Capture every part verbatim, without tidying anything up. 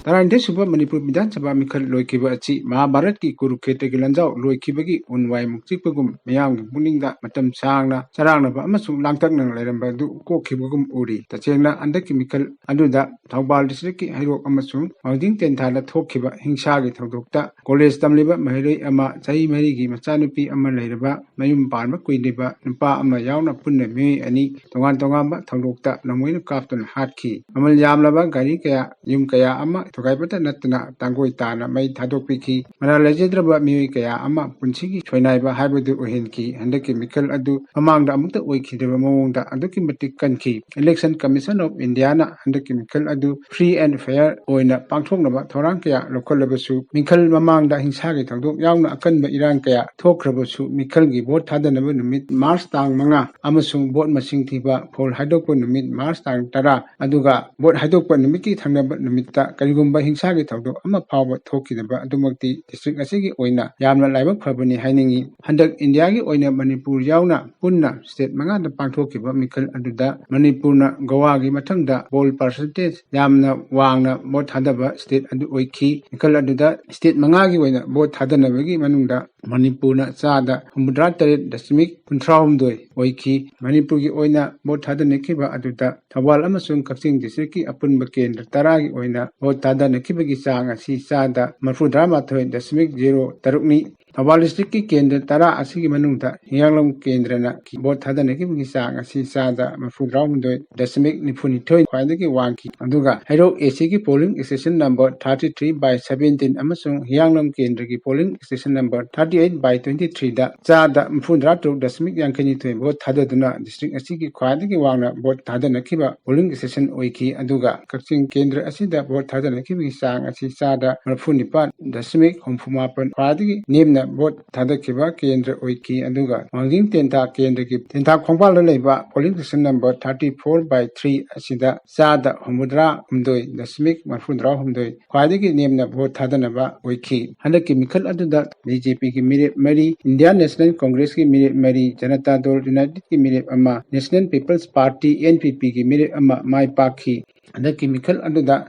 ꯇꯔꯥꯅꯤꯊꯣꯏ ꯁꯨꯕ ꯃꯅꯤꯄꯨꯔ ꯕꯤꯙꯥꯟ ꯁꯚꯥ ꯃꯤꯈꯜ ꯂꯣꯏꯈꯤꯕ ꯑꯁꯤ ꯃꯍꯥꯚꯥꯔꯠꯀꯤ ꯀꯨꯔꯨꯀ꯭ꯈꯦꯇ꯭ꯔꯒꯤ ꯂꯥꯟꯖꯥꯎ ꯂꯣꯏꯈꯤꯕꯒꯤ ꯎꯟ ꯋꯥꯏꯃꯨꯛ ꯆꯤꯛꯄꯒꯨꯝ ꯃꯤꯌꯥꯝꯒꯤ ꯄꯨꯛꯅꯤꯡꯗ ꯃꯇꯝ ꯁꯥꯡꯅ ꯆꯔꯥꯡꯅꯕ ꯑꯃꯁꯨꯡ ꯂꯥꯡꯇꯛꯅꯅ ꯂꯩꯔꯝꯕ ꯑꯗꯨ ꯀꯣꯛꯈꯤꯕꯒꯨꯝ ꯎꯔꯤ꯫ ꯇꯁꯦꯡꯅ ꯍꯟꯗꯛꯀꯤ ꯃꯤꯈꯜ ꯑꯗꯨꯗ ꯊꯧꯕꯥꯜ district ꯀꯤ ꯍꯩꯔꯣꯛ ꯑꯃꯁꯨꯡ ꯋꯥꯡꯖꯤꯡ ꯇꯦꯟꯊꯥꯗ ꯊꯣꯛꯈꯤꯕ ꯍꯤꯡꯁꯥꯒꯤ ꯊꯧꯗꯣꯛꯇ ꯀꯣꯂꯦꯖ ꯇꯝꯂꯤꯕ ꯃꯍꯩꯔꯣꯏ ꯑꯃ ꯆꯍꯤ ꯃꯔꯤꯒꯤ ꯃꯆꯥꯅꯨꯄꯤ ꯑꯃ ꯂꯩꯔꯕ ꯃꯌꯨꯝ ꯄꯥꯟꯕ ꯀꯨꯏꯗ꯭ꯔꯤꯕ ꯅꯨꯄꯥ ꯑꯃ ꯌꯥꯎꯅ ꯄꯨꯟꯅ ꯃꯤꯑꯣꯏ ꯑꯅꯤ ꯇꯣꯉꯥꯟ ꯇꯣꯉꯥꯟꯕ ꯊꯧꯗꯣꯛꯇ ꯅꯣꯡꯃꯩꯅ ꯀꯥꯞꯇꯨꯅ ꯍꯥꯠꯈꯤ꯫ ꯃꯃꯜ ꯌꯥꯝꯂꯕ ꯒꯥꯔꯤ ꯀꯌꯥ, ꯌꯨꯝ ꯀꯌꯥ ꯑꯃ ꯊꯨꯒꯥꯏꯕꯇ ꯅꯠꯇꯅ ꯇꯥꯡꯒꯣꯏ ꯇꯥꯅ ꯃꯩ ꯊꯥꯗꯣꯛꯄꯤꯈꯤ꯫ ꯃꯔꯥꯜ ꯂꯩꯖꯗ꯭ꯔꯕ ꯃꯤꯑꯣꯏ ꯀꯌꯥ ꯑꯃ ꯄꯨꯟꯁꯤꯒꯤ ꯁꯣꯏꯅꯥꯏꯕ ꯍꯥꯏꯕꯗꯨ ꯑꯣꯏꯍꯟꯈꯤ꯫ ꯍꯟꯗꯛꯀꯤ ꯃꯤꯈꯜ ꯑꯗꯨ ꯃꯃꯥꯡꯗ ꯑꯃꯨꯛꯇ ꯑꯣꯏꯈꯤꯗ꯭ꯔꯤꯕ ꯃꯑꯣꯡꯗ ꯑꯗꯨꯛꯀꯤ ꯃꯇꯤꯛ ꯀꯟꯈꯤ꯫ Election Commission of India ꯅ ꯍꯟꯗꯛꯀꯤ ꯃꯤꯈꯜ ꯑꯗꯨ free and fair ꯑꯣꯏꯅ ꯄꯥꯡꯊꯣꯛꯅꯕ ꯊꯧꯔꯥꯡ ꯀꯌꯥ ꯂꯧꯈꯠꯂꯕꯁꯨ, ꯃꯤꯈꯜ ꯃꯃꯥꯡꯗ ꯍꯤꯡꯁꯥꯒꯤ ꯊꯧꯗꯣꯛ ꯌꯥꯎꯅ ꯑꯀꯟꯕ ꯏꯔꯥꯡ ꯀꯌꯥ ꯊꯣꯛꯈ꯭ꯔꯕꯁꯨ, ꯃꯤꯈꯜꯒꯤ ꯚꯣꯠ ꯊꯥꯗꯅꯕ ꯅꯨꯃꯤꯠ ꯃꯥꯔꯆ ꯇꯥꯡ ꯃꯉꯥ ꯑꯃꯁꯨꯡ ꯚꯣꯠ ꯃꯁꯤꯡ ꯊꯤꯕ ꯐꯣꯜ ꯍꯥꯏꯗꯣꯛꯄ ꯅꯨꯃꯤꯠ ꯃꯥꯔꯆ ꯇꯥꯡ ꯇꯔꯥ, ꯑꯗꯨꯒ ꯚꯣꯠ ꯍꯥꯏꯗꯣꯛꯄ ꯅꯨꯃꯤꯠꯀꯤ ꯊꯪꯅꯕ ꯅꯨꯃꯤꯠꯇ ꯀꯔꯤꯒꯨꯝꯕ ꯍꯤꯡꯁꯥꯒꯤ ꯊꯧꯗꯣꯛ ꯑꯃ ꯐꯥꯎꯕ ꯊꯣꯛꯈꯤꯗꯕ ꯑꯗꯨꯃꯛꯇꯤ district ꯑꯁꯤꯒꯤ ꯑꯣꯏꯅ ꯌꯥꯝꯅ ꯂꯥꯏꯕꯛ ꯐꯕꯅꯤ ꯍꯥꯏꯅꯤꯡꯏ꯫ ꯍꯟꯗꯛ ꯏꯟꯗꯤꯌꯥꯒꯤ ꯑꯣꯏꯅ ꯃꯅꯤꯄꯨꯔ ꯌꯥꯎꯅ ꯄꯨꯟꯅ state ꯃꯉꯥꯗ ꯄꯥꯡꯊꯣꯛꯈꯤꯕ ꯃꯤꯈꯜ ꯑꯗꯨꯗ ꯃꯅꯤꯄꯨꯔꯅ ꯒꯣꯋꯥꯒꯤ ꯃꯊꯪꯗ poll percentage ꯌꯥꯝꯅ ꯋꯥꯡꯅ ꯚꯣꯠ ꯊꯥꯗꯕ state ꯑꯗꯨ ꯑꯣꯏꯈꯤ꯫ ꯃꯤꯈꯜ ꯑꯗꯨꯗ state ꯃꯉꯥꯒꯤ ꯑꯣꯏꯅ ꯚꯣꯠ ꯊꯥꯗꯅꯕꯒꯤ ꯃꯅꯨꯡꯗ ꯃꯅꯤꯄꯨꯔꯅ ꯆꯥꯗ ꯍꯨꯝꯐꯨꯇꯔꯥ ꯇꯔꯦꯠ ꯗꯁꯃꯤꯛ ꯀꯨꯟꯊ꯭ꯔꯥ ꯍꯨꯝꯗꯣꯏ ꯑꯣꯏꯈꯤ꯫ ꯃꯅꯤꯄꯨꯔꯒꯤ ꯑꯣꯏꯅ ꯚꯣꯠ ꯊꯥꯗꯅꯈꯤꯕ ꯑꯗꯨꯗ ꯊꯧꯕꯥꯜ ꯑꯃꯁꯨꯡ ꯀꯛꯆꯤꯡ district ꯀꯤ ꯑꯄꯨꯟꯕ ꯀꯦꯟꯗ꯭ꯔ ꯇꯔꯥꯒꯤ ꯑꯣꯏꯅ ꯚꯣꯠ ꯊꯥꯗꯅꯈꯤꯕꯒꯤ ꯆꯥꯡ ꯑꯁꯤ ꯆꯥꯗ ꯃꯔꯤꯐꯨꯇꯔꯥ ꯃꯥꯊꯣꯏ ꯗꯁꯃꯤꯛ ꯖꯤꯔꯣ ꯇꯔꯨꯛꯅꯤ꯫ ꯊꯧꯕꯥꯜ district ꯀꯤ ꯀꯦꯟꯗ꯭ꯔ ꯇꯔꯥ ꯑꯁꯤꯒꯤ ꯃꯅꯨꯡꯗ ꯍꯤꯌꯥꯡꯂꯝ ꯀꯦꯟꯗ꯭ꯔꯅ ꯚꯣꯠ ꯊꯥꯗꯅꯈꯤꯕꯒꯤ ꯆꯥꯡ ꯑꯁꯤ ꯆꯥꯗ ꯃꯔꯤꯐꯨꯇꯔꯥ ꯍꯨꯝꯗꯣꯏ ꯗꯁꯃꯤꯛ ꯅꯤꯐꯨꯅꯤꯊꯣꯏ ꯈ꯭ꯋꯥꯏꯗꯒꯤ ꯋꯥꯡꯈꯤ꯫ ꯑꯗꯨꯒ ꯍꯩꯔꯣꯛ A C ꯒꯤ polling station number thirty three by seventeen ꯑꯃꯁꯨꯡ ꯍꯤꯌꯥꯡꯂꯝ ꯀꯦꯟꯗ꯭ꯔꯒꯤ polling station number thirty eight by twenty three ꯗ ꯆꯥꯗ ꯃꯔꯤꯐꯨꯇꯔꯥ ꯇꯔꯨꯛ ꯗꯁꯃꯤꯛ ꯌꯥꯡꯈꯩꯅꯤꯊꯣꯏ ꯚꯣꯠ ꯊꯥꯗꯗꯨꯅ district ꯑꯁꯤꯒꯤ ꯈ꯭ꯋꯥꯏꯗꯒꯤ ꯋꯥꯡꯅ ꯚꯣꯠ ꯊꯥꯗꯅꯈꯤꯕ polling station ꯑꯣꯏꯈꯤ꯫ ꯑꯗꯨꯒ ꯀꯛꯆꯤꯡ ꯀꯦꯟꯗ꯭ꯔ ꯑꯁꯤꯗ ꯚꯣꯠ ꯊꯥꯗꯅꯈꯤꯕꯒꯤ ꯆꯥꯡ ꯑꯁꯤ ꯆꯥꯗ ꯃꯔꯤꯐꯨꯅꯤꯄꯥꯟ ꯗꯁꯃꯤꯛ ꯍꯨꯝꯐꯨꯃꯥꯄꯟ ꯈ꯭ꯋꯥꯏꯗꯒꯤ ꯅꯦꯝꯅ ꯚꯣꯠ ꯊꯥꯗꯈꯤꯕ ꯀꯦꯟꯗ꯭ꯔ ꯑꯣꯏꯈꯤ꯫ ꯑꯗꯨꯒ ꯋꯥꯡꯖꯤꯡ ꯇꯦꯟꯊꯥ ꯀꯦꯟꯗ꯭ꯔꯒꯤ ꯇꯦꯟꯊꯥ ꯈꯣꯡꯕꯥꯜꯗ ꯂꯩꯕ polling station number thirty four by three ꯑꯁꯤꯗ ꯆꯥꯗ ꯍꯨꯝꯐꯨꯇꯔꯥ ꯍꯨꯝꯗꯣꯏ ꯗꯁꯃꯤꯛ ꯃꯔꯤꯐꯨꯇꯔꯥ ꯍꯨꯝꯗꯣꯏ ꯈ꯭ꯋꯥꯏꯗꯒꯤ ꯅꯦꯝꯅ ꯚꯣꯠ ꯊꯥꯗꯅꯕ ꯑꯣꯏꯈꯤ꯫ ꯍꯟꯗꯛꯀꯤ ꯃꯤꯈꯜ ꯑꯗꯨꯗ B J P ꯒꯤ ꯃꯤꯔꯦꯞ ꯃꯔꯤ, Indian National Congress ꯀꯤ ꯃꯤꯔꯦꯞ ꯃꯔꯤ, ꯖꯅꯇꯥ ꯗꯜ United ꯀꯤ ꯃꯤꯔꯦꯞ ꯑꯃ, National People's Party, N P P ꯒꯤ ꯃꯤꯔꯦꯞ ꯑꯃ ꯃꯥꯏ ꯄꯥꯛꯈꯤ꯫ ꯍꯟꯗꯛꯀꯤ ꯃꯤꯈꯜ ꯑꯗꯨꯗ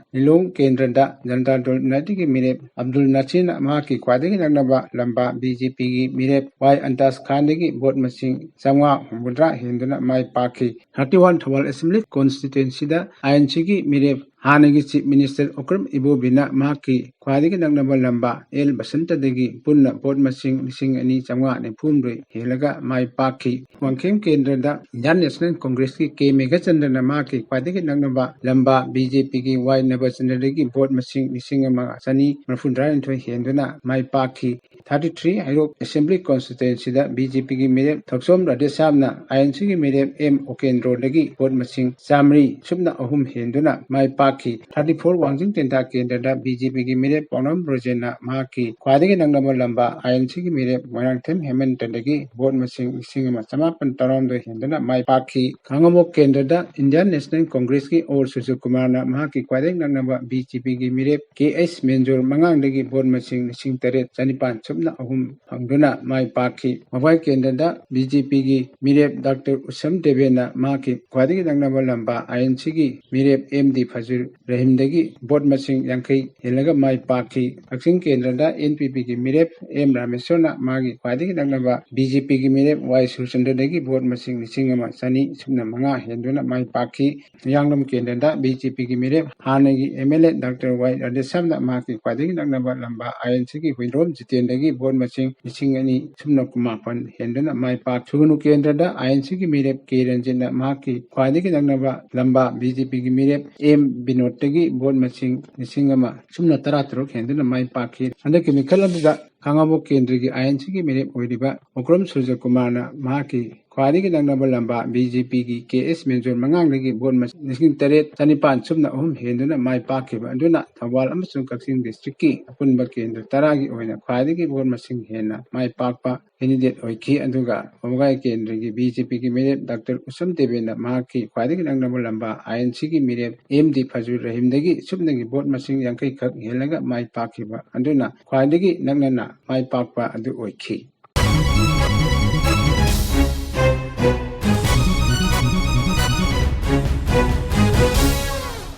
ꯂꯤꯂꯣꯡ ꯀꯦꯟꯗ꯭ꯔꯗ ꯖꯅꯇꯥ ꯗꯜ ꯌꯨꯅꯥꯏꯇꯦꯗꯀꯤ ꯃꯤꯔꯦꯞ ꯑꯕꯗꯨꯜ ꯅꯥꯁꯤꯔꯅ ꯃꯍꯥꯛꯀꯤ ꯈ꯭ꯋꯥꯏꯗꯒꯤ ꯅꯛꯅꯕ ꯂꯝꯕꯥ ꯕꯤ ꯖꯦ ꯄꯤꯒꯤ ꯃꯤꯔꯦꯞ ꯋꯥꯏ ꯑꯟꯇꯥꯁ ꯈꯥꯟꯗꯒꯤ ꯚꯣꯠ ꯃꯁꯤꯡ ꯆꯥꯝꯃꯉꯥ ꯍꯨꯝꯐꯨꯇꯔꯥ ꯍꯦꯟꯗꯨꯅ ꯃꯥꯏ ꯄꯥꯛꯈꯤ꯫ ꯊꯥꯔꯇꯤ ꯋꯥꯟ ꯊꯧꯕꯥꯜ ꯑꯦꯁꯦꯝꯕ꯭ꯂꯤ ꯀꯣꯟꯁꯇꯤꯇ꯭ꯋꯦꯟꯁꯤꯗ ꯑꯥꯏ ꯑꯦꯟ ꯁꯤꯒꯤ ꯃꯤꯔꯦꯞ ꯍꯥꯟꯅꯒꯤ ꯆꯤꯐ ꯃꯤꯅꯤꯁꯇꯔ ꯑꯣꯀ꯭ꯔꯝ ꯏꯕꯣꯕꯤꯅ ꯃꯍꯥꯛꯀꯤ ꯈ꯭ꯋꯥꯏꯗꯒꯤ ꯅꯛꯅꯕ ꯂꯝꯕꯥ ꯑꯦꯜ ꯕꯁꯟꯇꯗꯒꯤ ꯄꯨꯟꯅ ꯚꯣꯠ ꯃꯁꯤꯡ ꯂꯤꯁꯤꯡ ꯑꯅꯤ ꯆꯥꯝꯃꯉꯥ ꯅꯤꯐꯨ ꯍꯨꯝꯗꯣꯏ ꯍꯦꯜꯂꯒ ꯃꯥꯏ ꯄꯥꯛꯈꯤ꯫ ꯋꯥꯡꯈꯦꯝ ꯀꯦꯟꯗ꯭ꯔꯗ ꯏꯟꯗꯤꯌꯥꯟ ꯅꯦꯁꯅꯦꯜ ꯀꯣꯡꯒ꯭ꯔꯦꯁꯀꯤ ꯀꯦ ꯃꯦꯘꯆꯟꯗ꯭ꯔꯅ ꯃꯍꯥꯛꯀꯤ ꯈ꯭ꯋꯥꯏꯗꯒꯤ ꯅꯛꯅꯕ ꯂꯝꯕꯥ ꯕꯤ ꯖꯦ ꯄꯤꯒꯤ ꯋꯥꯏ ꯅꯕꯆꯟꯗ꯭ꯔꯗꯒꯤ ꯚꯣꯠ ꯃꯁꯤꯡ ꯂꯤꯁꯤꯡ ꯑꯃ ꯆꯅꯤ ꯃꯔꯤꯐꯨ ꯇꯔꯥꯅꯤꯊꯣꯏ ꯍꯦꯟꯗꯨꯅ ꯃꯥꯏ ꯄꯥꯛꯈꯤ꯫ ꯊꯥꯔꯇꯤ ꯊ꯭ꯔꯤ ꯍꯩꯔꯣꯛ ꯑꯦꯁꯦꯝꯕ꯭ꯂꯤ ꯀꯣꯟꯁꯇꯤꯇ꯭ꯋꯦꯟꯁꯤꯗ ꯕꯤ ꯖꯦ ꯄꯤꯒꯤ ꯃꯤꯔꯦꯞ ꯊꯣꯛꯆꯣꯝ ꯔꯥꯙꯦꯁ꯭ꯌꯥꯝꯅ ꯑꯥꯏ ꯑꯦꯟ ꯁꯤꯒꯤ ꯃꯤꯔꯦꯞ ꯑꯦꯝ ꯎꯀꯦꯟꯗ꯭ꯔꯣꯗꯒꯤ ꯚꯣꯠ ꯃꯁꯤꯡ ꯆꯥꯃꯔꯤ ꯁꯨꯞꯅ ꯑꯍꯨꯝ ꯍꯦꯟꯗꯨꯅ ꯃꯥꯏ ꯄꯥꯛꯈꯤ꯫ ꯊꯥꯔꯇꯤ ꯐꯣꯔ ꯋꯥꯡꯖꯤꯡ ꯇꯦꯟꯊꯥ ꯀꯦꯟꯗ꯭ꯔꯗ ꯕꯤ ꯖꯦ ꯄꯤꯒꯤ ꯃꯤꯔꯦꯞ ꯄꯥꯎꯅꯝ ꯕ꯭ꯔꯣꯖꯦꯟꯅ ꯃꯍꯥꯛꯀꯤ ꯈ꯭ꯋꯥꯏꯗꯒꯤ ꯅꯛꯅꯕ ꯂꯝꯕꯥ ꯑꯥꯏ ꯑꯦꯟ ꯁꯤꯒꯤ ꯃꯤꯔꯦꯞ ꯃꯣꯏꯔꯥꯡꯊꯦꯝ ꯍꯦꯃꯟꯇꯗꯒꯤ ꯚꯣꯠ ꯃꯁꯤꯡ ꯂꯤꯁꯤꯡ ꯑꯃ ꯆꯃꯥꯄꯟ ꯇꯔꯥꯍꯨꯝꯗꯣꯏ ꯍꯦꯟꯗꯨꯅ ꯃꯥꯏ ꯄꯥꯛꯈꯤ꯫ ꯈꯥꯡꯉꯕꯣꯛ ꯀꯦꯟꯗ꯭ꯔꯗ ꯏꯟꯗꯤꯌꯥꯟ ꯅꯦꯁꯅꯦꯜ ꯀꯣꯡꯒ꯭ꯔꯦꯁꯀꯤ ꯑꯣꯔ ꯁꯨꯔꯖꯀꯨꯃꯥꯔꯅ ꯃꯍꯥꯛꯀꯤ ꯈ꯭ꯋꯥꯏꯗꯒꯤ ꯅꯛꯅꯕ ꯕꯤ ꯖꯦ ꯄꯤꯒꯤ ꯃꯤꯔꯦꯞ ꯀꯦ ꯑꯩꯆ ꯃꯦꯟꯖꯣꯔ ꯃꯉꯥꯡꯗꯒꯤ ꯚꯣꯠ ꯃꯁꯤꯡ ꯂꯤꯁꯤꯡ ꯇꯔꯦꯠ ꯆꯅꯤꯄꯥꯟ ꯁꯨꯞꯅ ꯑꯍꯨꯝ ꯐꯪꯗꯨꯅ ꯃꯥꯏ ꯄꯥꯛꯈꯤ꯫ ꯃꯒ꯭ꯋꯥꯏ ꯀꯦꯟꯗ꯭ꯔꯗ ꯕꯤ ꯖꯦ ꯄꯤꯒꯤ ꯃꯤꯔꯦꯞ ꯗꯥꯛꯇꯔ ꯎꯁꯝ ꯗꯦꯕꯦꯅ ꯃꯍꯥꯛꯀꯤ ꯈ꯭ꯋꯥꯏꯗꯒꯤ ꯅꯛꯅꯕ ꯂꯝꯕꯥ ꯑꯥꯏ ꯑꯦꯟ ꯁꯤꯒꯤ ꯃꯤꯔꯦꯞ ꯑꯦꯝ ꯗꯤ ꯐꯖꯨꯔ ꯔꯍꯤꯝꯗꯒꯤ ꯚꯣꯠ ꯃꯁꯤꯡ ꯌꯥꯡꯈꯩ ꯍꯦꯜꯂꯒ ꯃꯥꯏ ꯄꯥꯛꯈꯤ꯫ ꯀꯛꯆꯤꯡ ꯀꯦꯟꯗ꯭ꯔꯗ ꯑꯦꯟ ꯄꯤ ꯄꯤꯒꯤ ꯃꯤꯔꯦꯞ ꯑꯦꯝ ꯔꯥꯃꯦꯁ꯭ꯋꯔꯅ ꯃꯥꯒꯤ ꯈ꯭ꯋꯥꯏꯗꯒꯤ ꯅꯛꯅꯕ ꯕꯤ ꯖꯦ ꯄꯤꯒꯤ ꯃꯤꯔꯦꯞ ꯋꯥꯏ ꯁꯨꯔꯆꯟꯗ꯭ꯔꯗꯒꯤ ꯚꯣꯠ ꯃꯁꯤꯡ ꯂꯤꯁꯤꯡ ꯑꯃ ꯆꯅꯤ ꯁꯨꯞꯅ ꯃꯉꯥ ꯍꯦꯟꯗꯨꯅ ꯃꯥꯏ ꯄꯥꯛꯈꯤ꯫ ꯃꯌꯥꯡꯂꯝ ꯀꯦꯟꯗ꯭ꯔꯗ ꯕꯤ ꯖꯦ ꯄꯤꯒꯤ ꯃꯤꯔꯦꯞ ꯍꯥꯟꯅꯒꯤ ꯑꯦꯝ ꯑꯦꯜ ꯑꯦ ꯗꯥꯛꯇꯔ ꯋꯥꯏ ꯔꯥꯙꯦꯁ꯭ꯌꯥꯝꯅ ꯃꯍꯥꯛꯀꯤ ꯈ꯭ꯋꯥꯏꯗꯒꯤ ꯅꯛꯅꯕ ꯂꯝꯕꯥ ꯑꯥꯏ ꯑꯦꯟ ꯁꯤꯒꯤ ꯍꯨꯏꯗ꯭ꯔꯣꯝ ꯖꯤꯇꯦꯟꯗꯒꯤ ꯚꯣꯠ ꯃꯁꯤꯡ ꯂꯤꯁꯤꯡ ꯑꯅꯤ ꯁꯨꯞꯅ ꯀꯨꯟꯃꯥꯄꯟ ꯍꯦꯟꯗꯨꯅ ꯃꯥꯏ ꯄꯥꯛ ꯁꯨꯒꯅꯨ ꯀꯦꯟꯗ꯭ꯔꯗ ꯑꯥꯏ ꯑꯦꯟ ꯁꯤꯒꯤ ꯃꯤꯔꯦꯞ ꯀꯦ ꯔꯟꯖꯤꯠꯅ ꯃꯍꯥꯛꯀꯤ ꯈ꯭ꯋꯥꯏꯗꯒꯤ ꯅꯛꯅꯕ ꯂꯝꯕꯥ ꯕꯤ ꯖꯦ ꯄꯤꯒꯤ ꯃꯤꯔꯦꯞ ꯑꯦꯝ ꯕꯤꯅꯣꯗꯇꯒꯤ ꯚꯣꯠ ꯃꯁꯤꯡ ꯂꯤꯁꯤꯡ ꯑꯃ ꯁꯨꯞꯅ ꯇꯔꯥ ꯇꯔꯨꯛ ꯍꯦꯟꯗꯨꯅ ꯃꯥꯏ ꯄꯥꯛꯈꯤ꯫ ꯍꯟꯗꯛꯀꯤ ꯃꯤꯈꯜ ꯑꯗꯨꯗ ꯈꯥꯡꯉꯕꯣꯛ ꯀꯦꯟꯗ꯭ꯔꯒꯤ ꯑꯥꯏ ꯑꯦꯟ ꯁꯤꯒꯤ ꯃꯤꯔꯦꯞ ꯑꯣꯏꯔꯤꯕ ꯑꯣꯀ꯭ꯔꯝ ꯁꯨꯔꯖꯀꯨꯃꯥꯔꯅ ꯃꯍꯥꯛꯀꯤ ꯈ꯭ꯋꯥꯏꯗꯒꯤ ꯅꯛꯅꯕ ꯂꯝꯕꯥ ꯕꯤ ꯖꯦ ꯄꯤꯒꯤ ꯀꯦ ꯑꯦꯁ ꯃꯦꯟꯖꯣꯔ ꯃꯉꯥꯡꯗꯒꯤ ꯚꯣꯠ ꯃꯁꯤꯡ ꯂꯤꯁꯤꯡ ꯇꯔꯦꯠ ꯆꯅꯤꯄꯥꯟ ꯁꯨꯞꯅ ꯑꯍꯨꯝ ꯍꯦꯟꯗꯨꯅ ꯃꯥꯏ ꯄꯥꯛꯈꯤꯕ ꯑꯗꯨꯅ ꯊꯧꯕꯥꯜ ꯑꯃꯁꯨꯡ ꯀꯛꯆꯤꯡ ꯗꯤꯁꯇ꯭ꯔꯤꯛꯀꯤ ꯑꯄꯨꯟꯕ ꯀꯦꯟꯗ꯭ꯔ ꯇꯔꯥꯒꯤ ꯑꯣꯏꯅ ꯈ꯭ꯋꯥꯏꯗꯒꯤ ꯚꯣꯠ ꯃꯁꯤꯡ ꯍꯦꯟꯅ ꯃꯥꯏ ꯄꯥꯛꯄ ꯀꯦꯟꯗꯤꯗꯦꯠ ꯑꯣꯏꯈꯤ꯫ ꯑꯗꯨꯒ ꯋꯥꯕꯒꯥꯏ ꯀꯦꯟꯗ꯭ꯔꯒꯤ ꯕꯤ ꯖꯦ ꯄꯤꯒꯤ ꯃꯤꯔꯦꯞ ꯗꯥꯛꯇꯔ ꯎꯁꯝ ꯗꯦꯕꯦꯅ ꯃꯍꯥꯛꯀꯤ ꯈ꯭ꯋꯥꯏꯗꯒꯤ ꯅꯛꯅꯕ ꯂꯝꯕꯥ ꯑꯥꯏ ꯑꯦꯟ ꯁꯤꯒꯤ ꯃꯤꯔꯦꯞ ꯑꯦꯝ ꯗꯤ ꯐꯖꯨꯔ ꯔꯍꯤꯝꯗꯒꯤ ꯁꯨꯞꯅꯒꯤ ꯚꯣꯠ ꯃꯁꯤꯡ ꯌꯥꯡꯈꯩ ꯈꯛ ꯍꯦꯜꯂꯒ ꯃꯥꯏ ꯄꯥꯛꯈꯤꯕ ꯑꯗꯨꯅ ꯈ꯭ꯋꯥꯏꯗꯒꯤ ꯅꯛꯅꯅ ꯃꯥꯏ ꯄꯥꯛꯄ ꯑꯗꯨ ꯑꯣꯏꯈꯤ꯫